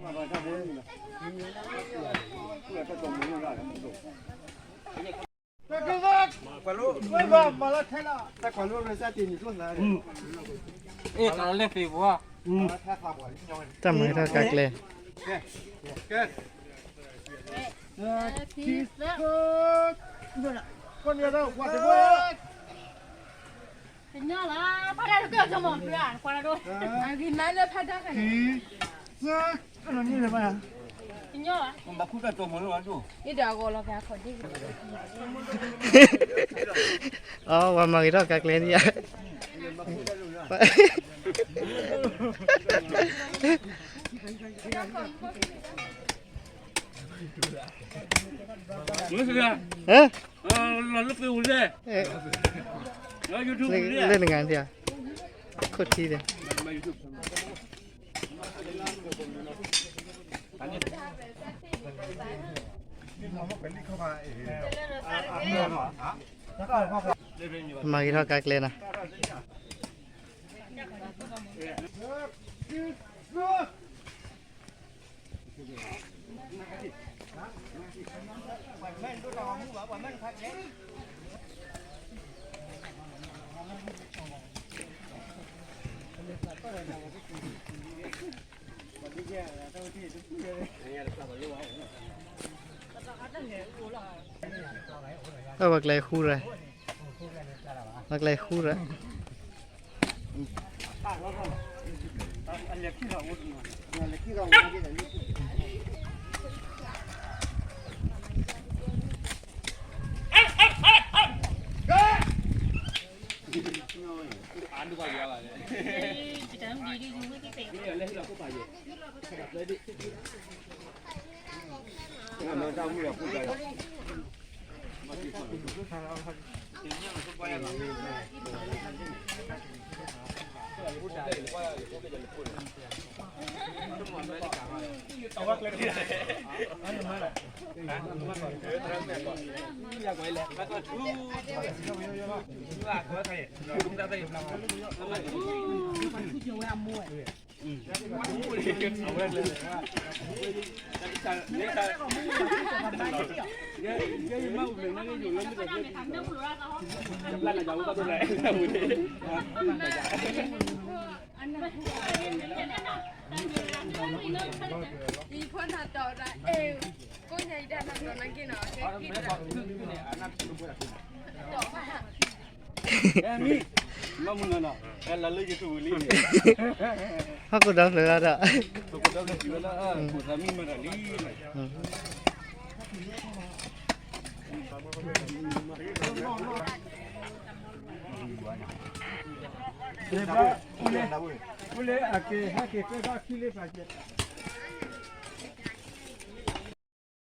တၢ်မၤကထီၣ်ကါကျဲ အီ ပှၤမၤကထီၣ်ကါကျဲန့ၣ်ဧါ လၢနဂၤဒၣ် ခိၣ်ထံဒီး မၤက့ၤထီၣ်ကါကျဲနၤ ပှၤကျဲဃူရၣ် ပှၤကျဲဃူရၣ် ယဖိနၤတီၤဒၣ်အဲၣ် ကိးညါအံၤဒၣ်နၤတီၤနၤက့ၤနီၤ ကဲက့ၤ မ့ၢ်မုၢ်နၤနီၤ လီၤလၢယတူၢ်ဝံၤလံန့ၣ် ဟီၣ်ခိၣ်ဒီဖျၢၣ်လီၤဒီး ခိၣ်သးမံမၤတၢ်လံ ပူလ့ ပူလ့ အက့ၤ ဟဲက့ၤ ကဲဘၣ်ခံလ့ ပာ်ကဲ